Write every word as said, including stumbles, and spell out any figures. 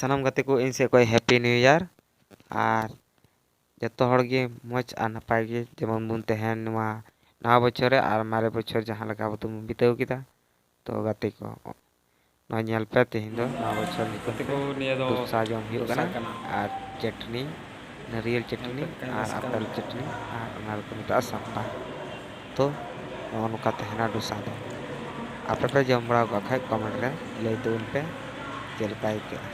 ᱥᱟᱱᱟᱢ ᱜᱟᱛᱮ ᱠᱚ ᱤᱧ ᱥᱮᱫ ᱠᱷᱚᱱ Happy New Year, ᱟᱨ ᱡᱚᱛᱚ ᱦᱚᱲ ᱜᱮ ᱢᱚᱡᱽ ᱟᱨ ᱱᱟᱯᱟᱭ ᱜᱮ ᱡᱮᱢᱚᱱ ᱵᱚᱱ ᱛᱟᱦᱮᱱ ᱱᱚᱣᱟ ᱱᱟᱣᱟ ᱵᱚᱪᱷᱚᱨ ᱨᱮ, ᱟᱨ ᱢᱟᱨᱮ ᱵᱚᱪᱷᱚᱨ ᱡᱟᱦᱟᱸ ᱞᱮᱠᱟ ᱟᱵᱚ ᱫᱚᱵᱚᱱ ᱵᱤᱛᱟᱹᱣ ᱠᱮᱫᱟ᱾ ᱛᱚ ᱜᱟᱛᱮ ᱠᱚ, ᱱᱚᱣᱟ ᱧᱮᱞ ᱯᱮ, ᱛᱮᱦᱮᱧ ᱫᱚ ᱱᱟᱣᱟ ᱵᱚᱪᱷᱚᱨ ᱧᱩᱛᱩᱢ ᱜᱟᱛᱮ ᱛᱮ ᱠᱚ, ᱱᱤᱭᱟᱹ ᱫᱚ ᱰᱳᱥᱟ ᱡᱚᱢ ᱦᱩᱭᱩᱜ ᱰᱳᱥᱟ ᱠᱟᱱᱟ, ᱠᱟᱱᱟ᱾ ᱟᱨ ᱪᱟᱴᱱᱤ, ᱱᱟᱹᱨᱤᱭᱮᱞ ᱪᱟᱴᱱᱤ ᱧᱮᱞ ᱯᱮ, ᱟᱨ ᱨᱟᱹᱥᱠᱟᱹ ᱟᱯᱮᱞ ᱢᱮᱱᱟᱜᱼᱟ᱾ ᱪᱟᱴᱱᱤ, ᱟᱨ ᱚᱱᱟ ᱫᱚᱠᱚ ᱢᱮᱛᱟᱜᱼᱟ ᱥᱟᱢᱵᱟᱨ᱾ ᱛᱚ ᱱᱚᱜᱼᱚ ᱱᱚᱝᱠᱟ ᱛᱟᱦᱮᱱᱟ ᱰᱳᱥᱟ ᱫᱚ᱾ ᱟᱯᱮ ᱯᱮ ᱡᱚᱢ ᱵᱟᱲᱟ ᱟᱠᱟᱫ ᱠᱷᱟᱡ comment ᱨᱮ ᱞᱟᱹᱭ ᱛᱟᱵᱚᱱ ᱯᱮ ᱪᱮᱫ ᱞᱮᱠᱟ ᱟᱹᱭᱠᱟᱹᱜᱼᱟ᱾